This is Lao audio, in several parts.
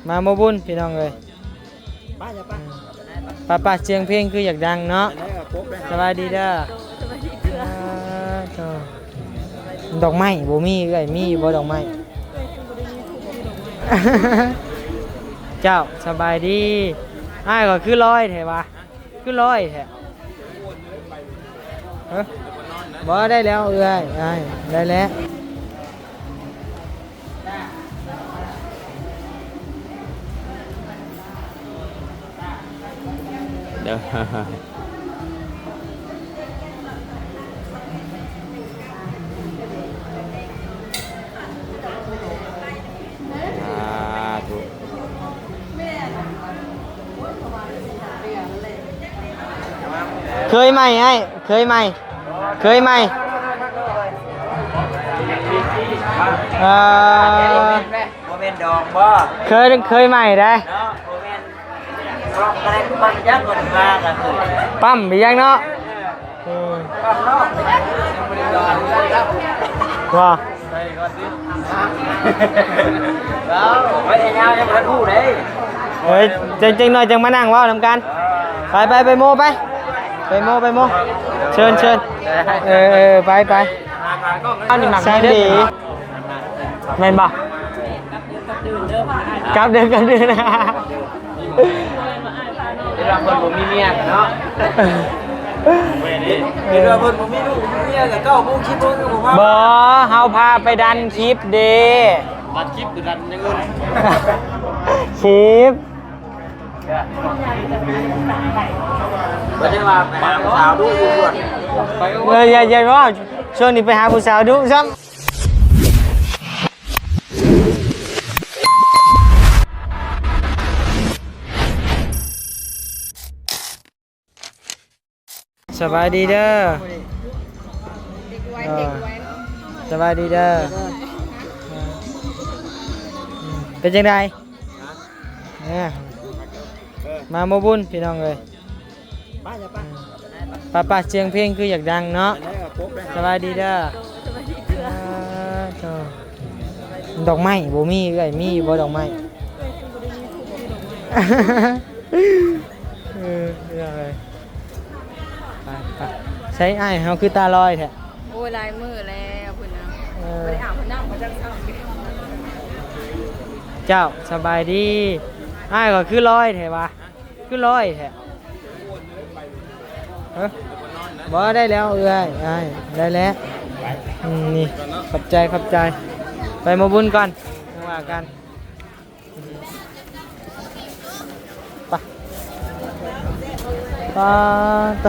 ມາບໍ່ບຸນພີ່ນ້ອງເອີຍ ໄປ ໄປ ໄປ ໄປ ສຽງເພງຄືຢາກດັງເນາະ. ສະບາຍດີເດີ. ອ່າ ໂທ້ ດອກໄມ້ບໍ່ມີເອື້ອຍ ມີຢູ່ບໍ່ດອກໄມ້? ເຈົ້າ ສະບາຍດີ. ອ້າຍຂ້ອຍຄືລອຍແທ້ວະ ຄືລອຍແທ້. ເອີ ບໍ່ ໄດ້ແລ້ວເອື້ອຍ ອ້າຍ ໄດ້ແລ້ວ. ເດີ ສາທຸ. ເຄີຍໃໝ່ອ້າຍ ເຄີຍໃໝ່ ເຄີຍໃໝ່. ເອີ ບໍ່ແມ່ນດອງບໍ່? ເຄີຍ ເຄີຍໃໝ່ໄດ໋ ເນາະ ບໍ່ແມ່ນ ປ້ຳໄປຍັງເນາະ. ເອີ ວ່າ ເອີຍ ຈັກໜ້ອຍຈັ່ງມານັ່ງເວົ້ານຳກັນ. ໄປ ໄປ ໄປໂມ ໄປ ໄປໂມ ໄປໂມ ເຊີນ ເຊີນ. ເອີ ເອີ ໄປ ໄປ. ອັນນີ້ມັກດີ ແມ່ນບໍ່? ກັບເດີ ກັບເດີ. ເຫັນວ່າເພິ່ນບໍ່ມີເມຍເນາະ ເຫັນວ່າເພິ່ນບໍ່ມີລູກມີເມຍ ກໍເກົ້າໂມງ ສິບໂມງກໍບໍ່ມາ. ບໍ່ ເຮົາພາໄປດັນຄລິບເດ້. ດັນຄລິບ ຫຼື ດັນຢ່າງອື່ນ? ຄລິບ. ບໍ່ໄດ້ວ່າໄປຫາຜູ້ສາວດຸຢູ່ພຸ້ນ. ເອີ ຢ່າ ຢ່າເວົ້າ ຊ່ວງນີ້ໄປຫາຜູ້ສາວດຸຊ້ຳ. ສະບາຍດີເດີ. ເອີ ສະບາຍດີເດີ. ເປັນຈັ່ງໃດ? ເອີ ມາບໍ່ບຸນພີ່ນ້ອງເອີຍ. ໄປ ໄປ ໄປ ໄປ ສຽງເພງຄືຢາກດັງເນາະ. ສະບາຍດີເດີ. ອ່າ ໂທ້ ດອກໄມ້ບໍ່ມີເອື້ອຍ ມີຢູ່ບໍ່ດອກໄມ້? ເອີ ເອີ ໄປ ໄປ. ໃສອ້າຍເຮົາຄືຕາລອຍແທ້? ໂອ້ຍ ຫຼາຍມື້ແລ້ວພຸ້ນນະ. ເອີ ບໍ່ໄດ້ອາບນ້ຳມາຈັກເຊົ້າ. ເຈົ້າ ສະບາຍດີ. ອ້າຍຂ້ອຍຄືລອຍແທ້ວະ ຄືລອຍແທ້. ເອີ ບໍ່ ໄດ້ແລ້ວເອື້ອຍ ອ້າຍ ໄດ້ແລ້ວ. ອືມ ນີ້ ຂອບໃຈ ຂອບໃຈ. ໄປໝໍບຸນກ່ອນ ຈັ່ງວ່າກັນ. ໄປ ໄປ ໄປ.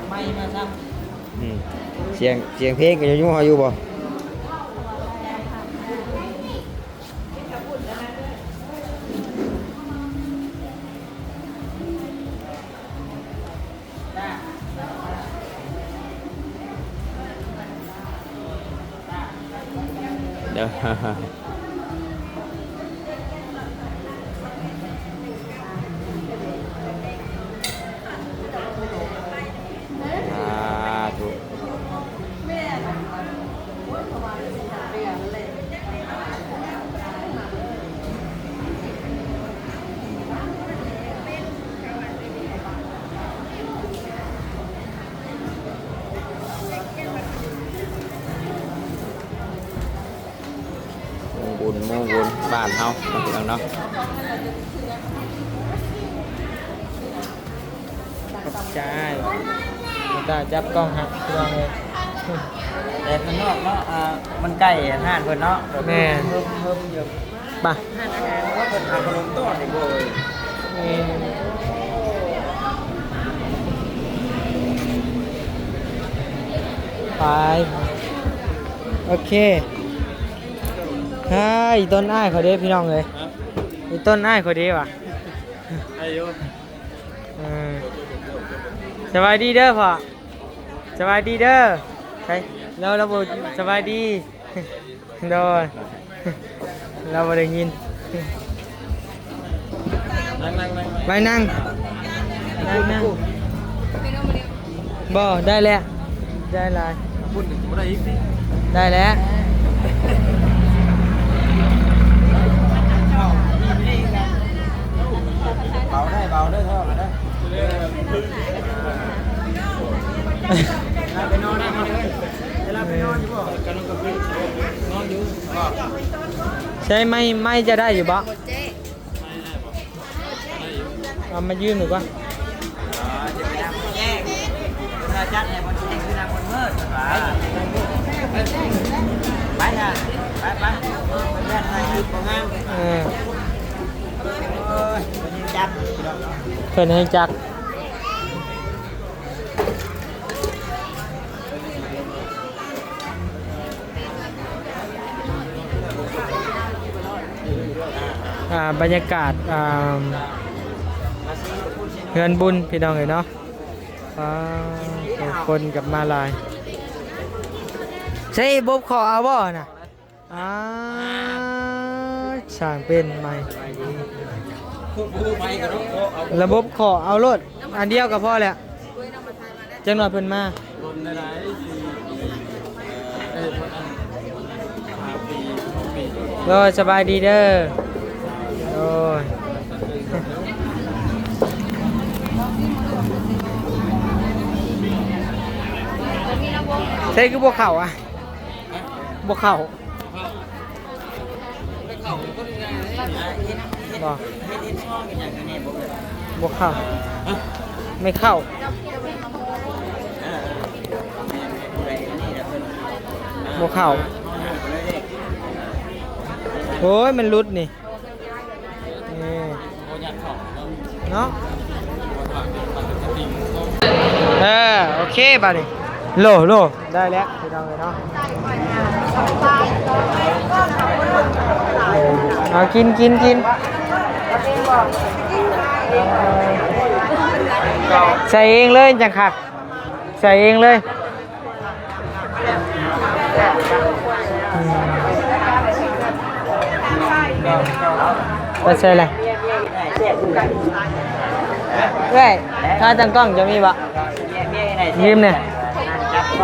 ໄມມາຊ້ຳ. ອືມ ສຽງ ສຽງເພງກໍຍັງຢູ່ ເຮົາຢູ່ບໍ່? ເດີ ສາທຸ. ໂມບຸນ ໂມບຸນ ບ້ານເຮົາເນາະ ພີ່ນ້ອງເນາະ. ຂອບໃຈ. ຕາຈັບກ້ອງຫັ້ນ ພີ່ນ້ອງເອີຍ. ແດດມັນນອກເນາະ ອ່າ ມັນໃກ້ຮ້ານເພິ່ນເນາະ. ແມ່ນ. ເຮີ້ມໆຢູ່ ໄປ ຮ້ານອາຫານ ເພິ່ນເອົາຂະໜົມຕ້ອນນີ້ບໍ່ເອີຍ? ແມ່ນ. ໄປ ໂອເຄ. ຮາ ອີຕົ້ນອ້າຍຂ້ອຍເດ້ ພີ່ນ້ອງເອີຍ. ຮະ? ອີຕົ້ນອ້າຍຂ້ອຍເດ້ຫວາ? ໄດ້ຢູ່. ເອີ ສະບາຍດີເດີພໍ່. ສະບາຍດີເດີ. ໃສ ລາວ ລາວບໍ່ສະບາຍດີ. ໂດຍ. ລາວບໍ່ໄດ້ຍິນ. ໄວ້ນັ່ງ ນັ່ງ ນັ່ງ. ບໍ່ ໄດ້ແລ້ວ ໄດ້ຫຼາຍ ໄດ້ແລ້ວ. ເບົາໄດ້ ເບົາເດີ ທ້ອງນະ. ໄປນອນນະ ໄປນອນຢູ່ບໍ່? ກຳລັງກັບຄືນ ນອນຢູ່. ໃຊ້ໄມ້ ໄມ້ຈະໄດ້ຢູ່ບໍ່? ເອົາມາຢືມດູກ່ອນ. ໄປ ໄປ ໄປ ໄປ. ເອີ ເພິ່ນແຮ່ງຈັກ. ອ່າ ບັນຍາກາດ ອ່າ ເຮືອນບຸນພີ່ນ້ອງເອີຍເນາະ. ອ່າ ຄົນກັບມາຫຼາຍ. ໃຊ້ບົບເຄາະເອົາບໍ່ນະ? ອ່າ ສ້າງເປັນໃໝ່ ລະບົບເຄາະເອົາໂລດ ອັນດຽວກໍພໍແລ້ວ. ຈັກໜ່ອຍເພິ່ນມາ. ໂດຍ ສະບາຍດີເດີ. ໂດຍ ໃສຄືບໍ່ເຂົ້າອະ? ບໍ່ເຂົ້າ. ບໍ່ ບໍ່ເຂົ້າ ໄມ່ເຂົ້າ ບໍ່ເຂົ້າ. ໂອ້ຍ ມັນຫຼຸດນີ້ ນີ້ ເນາະ. ເອີ ໂອເຄ ບາດນີ້ ໂລ ໂລ ໄດ້ແລ້ວພີ່ນ້ອງເອີຍເນາະ. ເອົາ ກິນ ກິນ ກິນ ໃສ່ເອງເລີຍຈັ່ງຄັກ ໃສ່ເອງເລີຍ. ໄປໃສ່ແຫຼະ ເອື້ອຍ ຂາຕັ້ງກ້ອງເຈົ້າມີບໍ່? ຢືມແດ່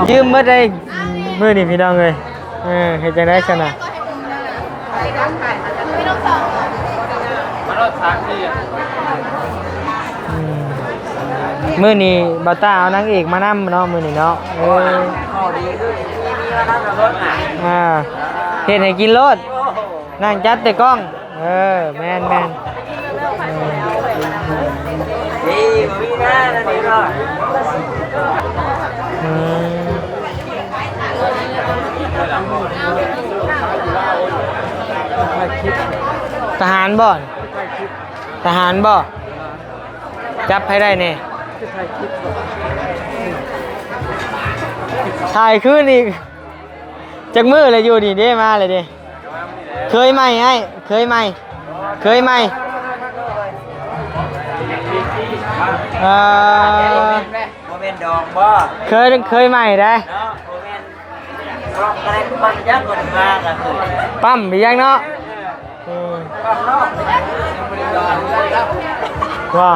ຢືມໝົດເລີຍມື້ນີ້ພີ່ນ້ອງເອີຍ. ເອີ ເຮັດຈັ່ງໃດຊັ້ນນະ? ອືມ ມື້ນີ້ບ່າວຕ້າເອົານາງເອກມານຳເນາະ ມື້ນີ້ເນາະ. ເອີ ອ່າ ເຮັດໃຫ້ກິນໂລດ ນັ່ງຈັດແຕ່ກ້ອງ. ເອີ ແມ່ນໆ ເອີ ອືມ ທະຫານບໍ່? ທະຫານບໍ່? ຈັບໃຫ້ໄດ້ແດ່. ຖ່າຍຄືນອີກ. ຈັກມື້ແລ້ວຢູ່ນີ້ເດ້ ມາແລ້ວເດ້. ເຄີຍໃໝ່ອ້າຍ ເຄີຍໃໝ່ ເຄີຍໃໝ່. ເອີ ບໍ່ແມ່ນດອງບໍ່? ເຄີຍ ເຄີຍໃໝ່ໄດ໋. ປ້ຳໄປຈັ່ງເນາະ. ເອີ ວ່າ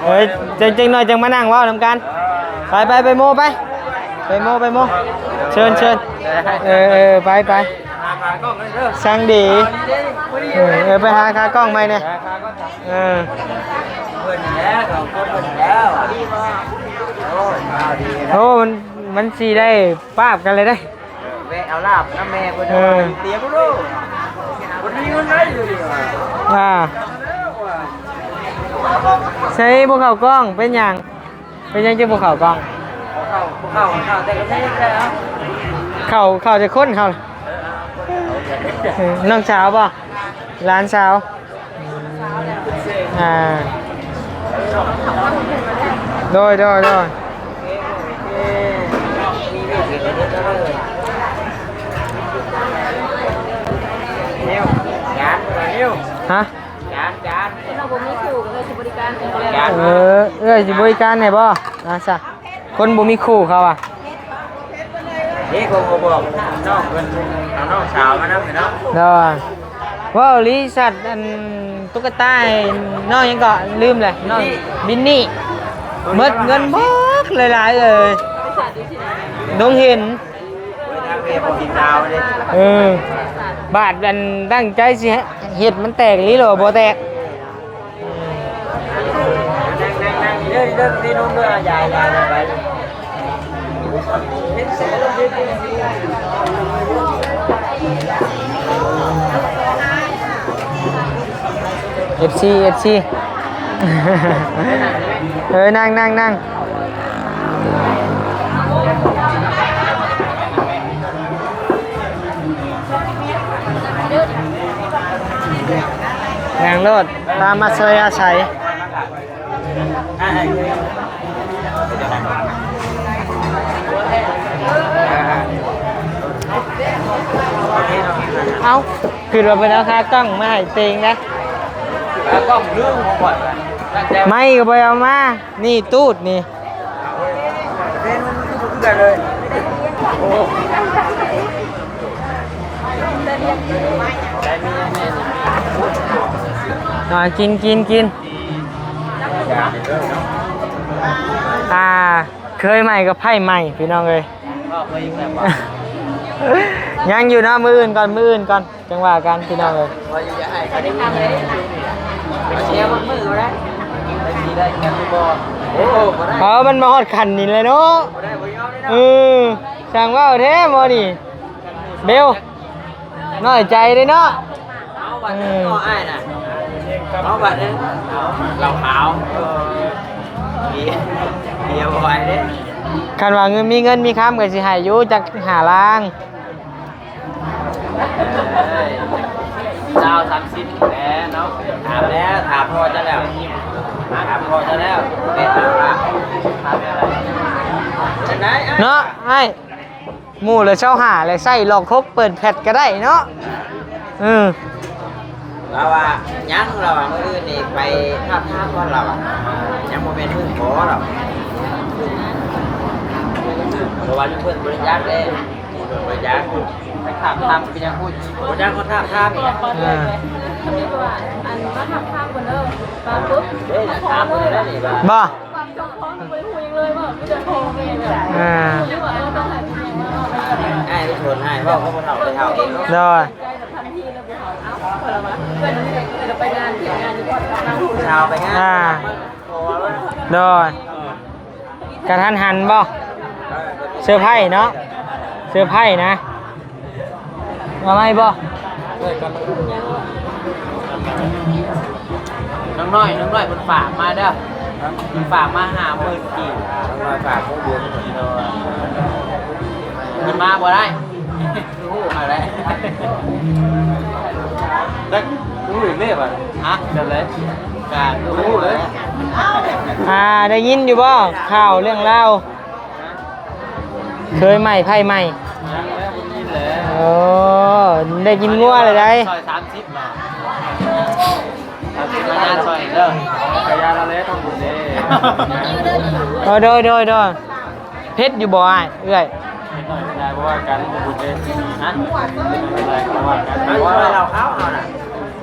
ເອີຍ ຈັກ ຈັກໜ້ອຍຈັ່ງມານັ່ງເວົ້ານຳກັນ. ໄປ ໄປ ໄປໂມ ໄປ ໄປໂມ ໄປໂມ. ເຊີນ ເຊີນ. ເອີ ເອີ ໄປ ໄປ. ຊ່າງດີ. ເອີ ເອີ ໄປຫາຂາກ້ອງໃໝ່ແດ່. ເອີ ໂອ້ ມັນ ມັນຊິໄດ້ປາບກັນເລີຍເດ້. ແວະເອົາລາບນຳແມ່ເພິ່ນ. ເອີ ຕຽມໂລດ ບໍ່ມີເງິນໄດ້ຢູ່ນີ້. ອ່າ ໃສ່ບໍ່ເຂົ້າກ້ອງ ເປັນຫຍັງ? ເປັນຫຍັງຈຶ່ງບໍ່ເຂົ້າກ້ອງ? ບໍ່ເຂົ້າ ບໍ່ເຂົ້າ ເຂົ້າແຕ່ກະເທຍແລ້ວ. ເຂົ້າ ເຂົ້າແຕ່ຄົນເຮົາ. ເອີ ເອີ ນ້ອງສາວບໍ່? ຫຼານສາວ. ອ່າ ໂດຍ ໂດຍ ໂດຍ. ຮະ? ເອີ ເອື້ອຍຊິບໍລິການໃຫ້ບໍ່? ອ່າ ຊະ ຄົນບໍ່ມີຄູ່ເຂົາວ່າ. ເດ້ ກໍບໍ່ບອກນ້ອງເພິ່ນ ເອົານ້ອງສາວມານຳເນາະ. ໂດຍ ເວົ້າລິສັດອັນຕຸກກະຕາໃຫ້ນ້ອງຫຍັງເກາະ ລືມແຫຼະ ນ້ອງບິນນີ່ ໝົດເງິນບັກຫຼາຍໆເອີຍ ດົງເຫັນ. ເອີ ບາດອັນຕັ້ງໃຈຊິເຮັດມັນແຕກອີ່ຫຼີ ຫຼືວ່າບໍ່ແຕກ? ເອັຟຊີ ເອັຟຊີ ເອີ ນັ່ງ ນັ່ງ ນັ່ງ. ນັ່ງໂລດ ຕາມອັດສະຍະໄສ. ເອົ້າ ຄືວ່າເພິ່ນເອົາຂາກ້ອງມາໃຫ້ເຕັງນະ ຂາກ້ອງລືມຂອງຂ້ອຍ ໄມກະບໍ່ໄດ້ເອົາມາ. ນີ້ຕູດນີ້ ອ່າ ກິນ ກິນ ກິນ ອ່າ ເຄີຍໃໝ່ກັບໃຜໃໝ່ ພີ່ນ້ອງເອີຍ. ຍັງຢູ່ເນາະ ມື້ອື່ນກ່ອນ ມື້ອື່ນກ່ອນ. ຈັ່ງວ່າກັນພີ່ນ້ອງເອີຍ ເອີ ມັນມາຮອດຂັ້ນນີ້ແຫຼະເນາະ. ເອີ ຊ່າງເວົ້າແທ້ໝໍນີ້ ເບວ ນ້ອຍໃຈເດ້ເນາະ. ເອົາບັດເດີ ເອົາບັດເດີ ເຫຼົ້າຂາວ ເອີ ເບຍ ເບຍບໍ່ໄຫວເດ້. ຄັນວ່າເງິນ ມີເງິນມີຄຳກໍຊິໃຫ້ຢູ່ຈັກຫ້າລ້ານ. ຊາວ ສາມສິບແຫຼະເນາະ. ຖາມແລ້ວ ຖາມພໍ່ເຈົ້າແລ້ວ ຖາມພໍ່ເຈົ້າແລ້ວ ແມ່ນຖາມວ່າ ຖາມແນວໃດ ຈັ່ງໃດ ເນາະອ້າຍ. ໝູ່ລະຊາວຫ້າ ແລະໃຊ້ລັອກຫົກເປີດແພັດກໍໄດ້ເນາະ. ເອີ ລາວວ່າຍັງ ລາວວ່າມື້ອື່ນນີ້ໄປທາບທາມກ່ອນ ລາວວ່າຍັງບໍ່ແມ່ນມື້ຂໍ ລາວວ່າ ເພາະວ່າຢູ່ເພິ່ນບໍ່ໄດ້ຈັກເດ້. ໄປທາບທາມເປັນຫຍັງພຸ້ນ ບໍ່ຈັກ ເຂົາທາບທາມອີກ. ເອີ ອັນມາທາບທາມກ່ອນເດີ ມາປຸບ ເດ້ ມາຂໍເລີຍ ບໍ່ ເຈົ້າຂອງບໍ່ໄດ້ຮູ້ຫຍັງເລີຍ ບໍ່ມີແຕ່ພໍ່ແມ່ແບບ ອ່າ ຮູ້ວ່າເອີ ຕ້ອງໃຫ້ຜູ້ໃຫຍ່ມາເວົ້າ ອ້າຍໄປຊົນ ອ້າຍເວົ້າກັບຜູ້ເຖົ້າ ຜູ້ເຖົ້າເອງເນາະ. ໂດຍ ໃຈແບບທັນທີເລີຍ ຜູ້ເຖົ້າ ເອົ້າ ເພິ່ນວ່າ ເພິ່ນໄປງານ ເຮັດງານຢູ່ບ່ອນເກົ່າ ຜູ້ເຖົ້າໄປງານ ອ່າ ໂດຍ ກະທັນຫັນບໍ່? ເຊີໄພເນາະ ເຊີໄພນະ. ເອົາໃໝ່ບໍ່? ນ້ອງນ້ອຍ ນ້ອງນ້ອຍເພິ່ນຝາກມາເດີ ເພິ່ນຝາກມາຫ້າໝື່ນກີບ. ນ້ອງນ້ອຍຝາກຂອງບຸນ ເພິ່ນມາບໍ່ໄດ້. ຮູ້ຫັ້ນແຫຼະ ຈັກຮູ້ອີກແລ້ວຫວາ ຮະ ຈັ່ງໃດ ກະຮູ້ເລີຍ. ອ່າ ໄດ້ຍິນຢູ່ບໍ່ ຂ່າວເລື່ອງລາວ ເຄີຍໃໝ່ໃຜໃໝ່? ຍັງແລ້ວ ບໍ່ໄດ້ຍິນແຫຼະ. ໂອ້ ໄດ້ກິນງົວແລ້ວໃດ໋ ຊອຍສາມສິບ ມາຊ່ອຍເດີ ກະຢ່າລະແລທຳບຸນເດ້. ເອີ ໂດຍ ໂດຍ ໂດຍ. ເຜັດຢູ່ບໍ່ອ້າຍ ເອື້ອຍ? ເຜັດໜ້ອຍກໍໄດ້ ບໍ່ວ່າກັນ ບໍ່ເຜັດເດ້. ຮະ? ເຜັດໜ້ອຍກໍໄດ້ ບໍ່ວ່າກັນ. ເອົາ ເອົາເຫຼົ້າຂາວເຮົານະ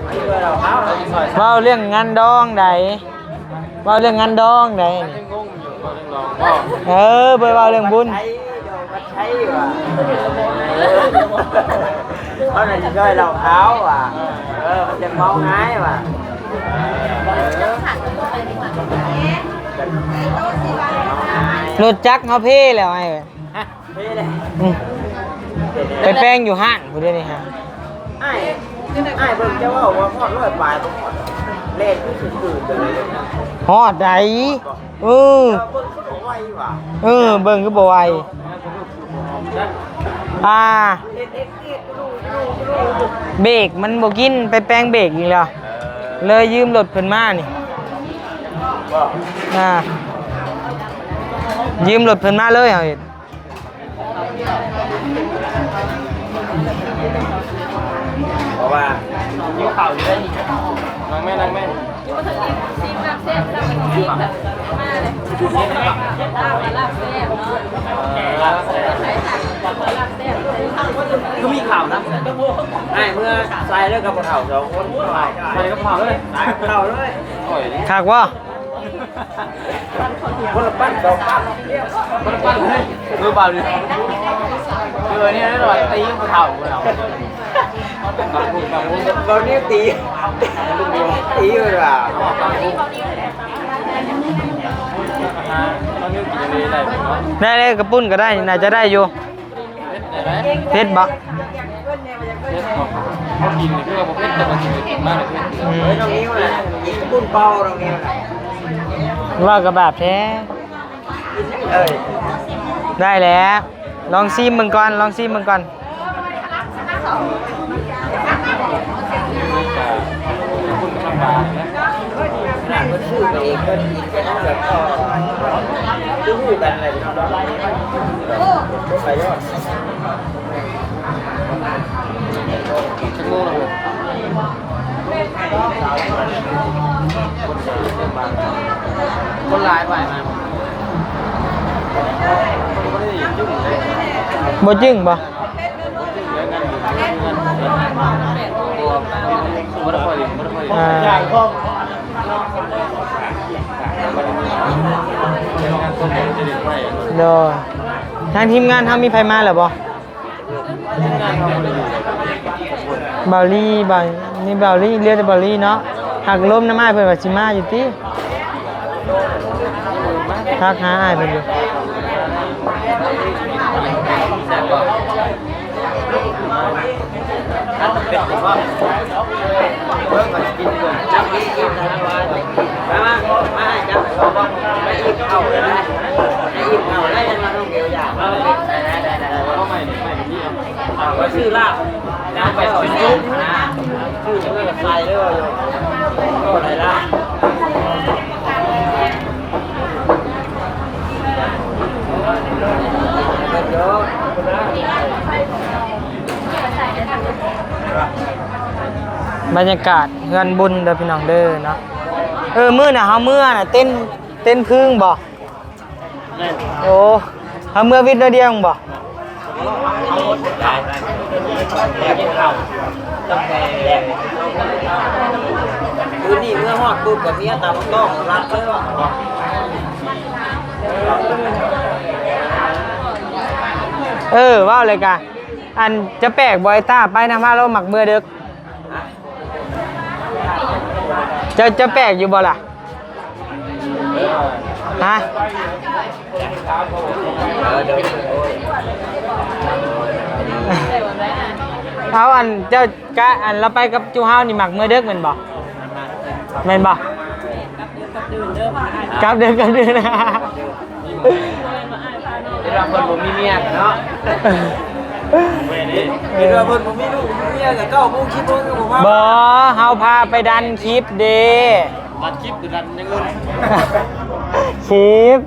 ເອົາເຫຼົ້າຂາວເຮົາ. ເວົ້າເລື່ອງງານດອງໃດ ເວົ້າເລື່ອງງານດອງໃດ. ຍັງງົງຢູ່ ເວົ້າເລື່ອງດອງບໍ່? ເອີ ບໍ່ໄດ້ເວົ້າເລື່ອງບຸນ. ໃຊ່ ໃຊ່ຫວາ ເຮົາໜ້າຊິຊ່ອຍເຫຼົ້າຂາວຫວາ. ເອີ ມັນຈະເມົາງ່າຍຫວາ. ລົດຈັກເຮົາເພແລ້ວອ້າຍເອີຍ. ຮະ? ເພແລ້ວ. ອືມ ໄປແປງຢູ່ຮ້ານພຸ້ນເດນີ້ຮະ. ອ້າຍ ອ້າຍເບິ່ງເຈົ້າເວົ້າວ່າຮອດຮ້ອຍປາຍບໍ່ຮອດ ແລ່ນຄືສຸດໆ ເລີຍ. ຮອດໃດ໋? ເອີ ເບິ່ງຄືບໍ່ໄວຫວາ. ເອີ ເບິ່ງຄືບໍ່ໄວ. ອ່າ ເບກມັນບໍ່ກິນ ໄປແປງເບກອີກແລ້ວ ເອີ ເລີຍຢືມລົດເພິ່ນມານີ້. ບໍ່ ອ່າ ຢືມລົດເພິ່ນມາເລີຍເຮົາເຮັດ. ເພາະວ່າຫິວເຂົ້າຢູ່ເດ້ນີ້. ນັ່ງແມ່ ນັ່ງແມ່. ຢູ່ເທິງນີ້ຊີມລາບແຊບ ລາບແຊບ ມາເລີຍ ລາບ ລາບແຊບເນາະ. ເອີ ລາບແຊບ ລາບ ໃຫ້ເມືອໃສ່ເລີຍກັບຜູ້ເຖົ້າສອງຄົນ ໃສ່ກັບຜູ້ເຖົ້າເລີຍ ໃສ່ກັບຜູ້ເຖົ້າເລີຍ. ຄັກບໍ່? ຄົນລະປັ້ນສອງປັ້ນ ຄົນລະປັ້ນເລີຍ. ຄືບາດນີ້ ຄືນີ້ລະຕິຜູ້ເຖົ້າເນາະ ເບົານີ້ຕິ ຕິເລີຍວ່າ. ໄດ້ເລີຍ ກະປຸ້ນກະໄດ້ ໜ້າຈະໄດ້ຢູ່. ເຜັດບໍ່? ເຜັດບໍ່? ເຮົາກິນນີ້ຄືວ່າບໍ່ເຜັດ ແຕ່ວ່າກິນມາແລ້ວເຜັດ. ອືມ ເອີຍ ນ້ອງນິວນະ ກິນປຸ້ນເປົ່າ ນ້ອງນິວນະ. ເວົ້າກະບາບແທ້. ເອີຍ ໄດ້ແລ້ວ ລອງຊີມເບິ່ງກ່ອນ ລອງຊີມເບິ່ງກ່ອນ. ຂະໜາດເພິ່ນຊື້ໄປເອງ ເພິ່ນກິນກະຍັງແບບ ຄືຮູ້ກັນແຫຼະ ໄປຍອດ. ຈັກໂມງແລ້ວ? ຄົນຫຼາຍປານນັ້ນ ບໍ່ຈຶ່ງເດ້ ບໍ່ຈຶ່ງບໍ່? ບໍ່ຄ່ອຍ ບໍ່ຄ່ອຍ ອ່າ ໂດຍ ທາງທີມງານເຮົາມີໃຜມາແລ້ວບໍ່? ເບົາລີ ເບົາ ມີເບົາລີ ເຫຼືອແຕ່ເບົາລີເນາະ. ຫາກລົມນຳອ້າຍເພິ່ນວ່າຊິມາຢູ່ຕິ ທັກຫາອ້າຍເພິ່ນຢູ່. ບັນຍາກາດເຮືອນບຸນເດີພີ່ນ້ອງເດີເນາະ. ເອີ ມື້ໜ້າເຮົາເມືອນະ ເຕັ້ນ ເຕັ້ນຜຶ່ງບໍ່? ແມ່ນ ໂອ້ ເຮົາເມືອວິດໜ້ອຍດຽວເອງບໍ່? ຄືນນີ້ເມືອຮອດປຸບກະເມຍຕຳຕ້ອງລັດເລີຍວ່າ. ເອີ ເວົ້າເລີຍກະ ອັນ ຈະແປກບໍ່ ໄອ້ຕ້າ ໄປນຳພາໂລ ມັກເມືອເດິກ. ເຈົ້າ ເຈົ້າແປກຢູ່ບໍ່ລະ? ຮະ? ເອົາ ອັນ ເຈົ້າກະ ອັນ ລາວໄປກັບຈຸເຮົານີ້ ມັກເມືອເດິກແມ່ນບໍ່? ແມ່ນບໍ່? ກັບເດີ ກັບເດີ. ຄິດວ່າເພິ່ນບໍ່ມີເມຍກະເນາະ ຄິດວ່າເພິ່ນບໍ່ມີລູກມີເມຍກະ ເກົ້າໂມງ ສິບໂມງກະບໍ່ມາ. ບໍ່ ເຮົາພາໄປດັນຄລິບເດ. ດັນຄລິບຫຼືດັນຢ່າງອື່ນ? ຄລິບ.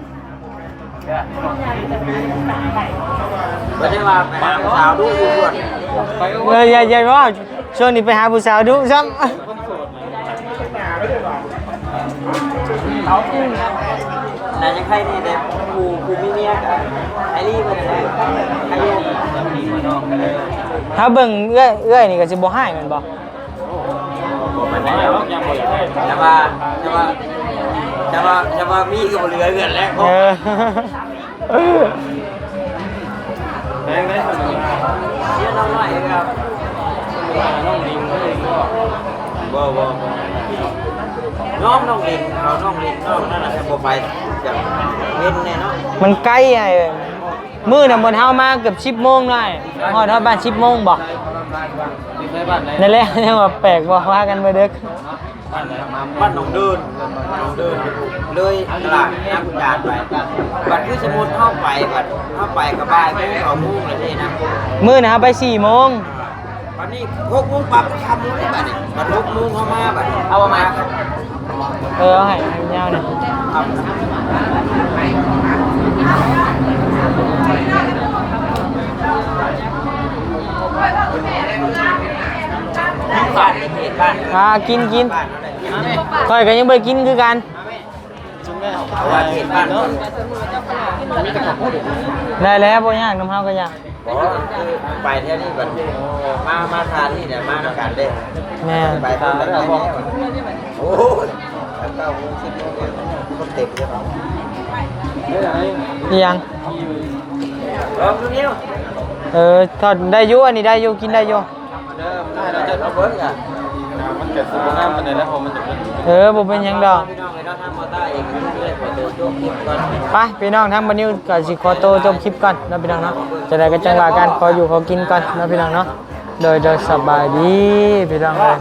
ບໍ່ໄດ້ວ່າໄປຫາຜູ້ສາວດຸຢູ່ພຸ້ນ. ເອີ ຢ່າ ຢ່າເວົ້າ ຊ່ວງນີ້ໄປຫາຜູ້ສາວດຸຊ້ຳ. ໜ້າຍັງໄຄດີແດ່ ຜູ້ ຜູ້ມີເມຍກະໄຄດີເພິ່ນຫັ້ນແຫຼະ ໄຄຢູ່. ຖ້າເບິ່ງເອື້ອຍ ເອື້ອຍນີ້ກະຊິບໍ່ຮ້າຍແມ່ນບໍ່? ບໍ່ປານໃດດອກ ຍັງບໍ່ຢາກໄດ້ ແຕ່ວ່າ ແຕ່ວ່າ ແຕ່ວ່າ ແຕ່ວ່າມີກະບໍ່ເຫຼືອເຮືອນແລ້ວ. ເອີ ແພງເດ້ ເມຍນ້ອງນ້ອຍກະ ນ້ອງລິງ ນ້ອງລິງບໍ່? ບໍ່ ບໍ່ ບໍ່ ນ້ອງ ນ້ອງລິງ ເອົານ້ອງລິງ ນ້ອງນັ້ນນະ ບໍ່ໄປ ຢາກເຫັນແນ່ເນາະ ມັນໄກ. ມື້ນະ ໝົດເຮົາມາເກືອບສິບໂມງໜ້ອຍ ຮອດ ຮອດບ້ານສິບໂມງບໍ່? ນັ້ນແຫຼະ ຍັງວ່າແປກບໍ່ ພາກັນມາເດິກ. ບ້ານໜອງເດີນ ໜອງເດີນ ເລີຍຕະຫຼາດນ້ຳຈານໄປ. ບັດຄືສົມມຸດເຮົາໄປ ບັດເຮົາໄປກະບ່າຍໂມງ ສອງໂມງແລ້ວຊີ້ນະ. ມື້ນະເຮົາໄປສີ່ໂມງ. ບັດນີ້ຫົກໂມງປັບ ຄ່ຳໂມງເດ້ບັດນີ້ ບັດຫົກໂມງເຮົາມາບັດນີ້ ເອົາມາ ເອີ ເອົາໃຫ້ຍາວນີ້ ອ່າ ກິນ ກິນ ຂ້ອຍກະຍັງບໍ່ໄດ້ກິນຄືກັນ. ໄດ້ແລ້ວ ບໍ່ຍາກ ນຳເຮົາກະຍາກ. ບໍ່ ຄືໄປແຖວນີ້ບັດ ມາ ມາທ່ານີ້ແຫຼະ ມານຳກັນເດ້. ແມ່ນ ໄປທາງນັ້ນແຫຼະ. ໂອ້ຍ ເກົ້າໂມງ ສິບໂມງ ຄົນເຕັມເດ້. ອີຫຍັງ? ລອງດູນິວ. ເອີ ທອດໄດ້ຢູ່ ອັນນີ້ໄດ້ຢູ່ ກິນໄດ້ຢູ່. ເອີ ບໍ່ເປັນຫຍັງດອກ. ໄປພີ່ນ້ອງ ທາງບ່າວນິວກໍຊິຂໍໂຕຈົບຄລິບກ່ອນເນາະພີ່ນ້ອງເນາະ. ຈັ່ງໃດກໍຈັ່ງວ່າກັນ ຂໍຢູ່ຂໍກິນກ່ອນເນາະພີ່ນ້ອງເນາະ. ໂດຍ ໂດຍ ສະບາຍດີພີ່ນ້ອງເອີຍ.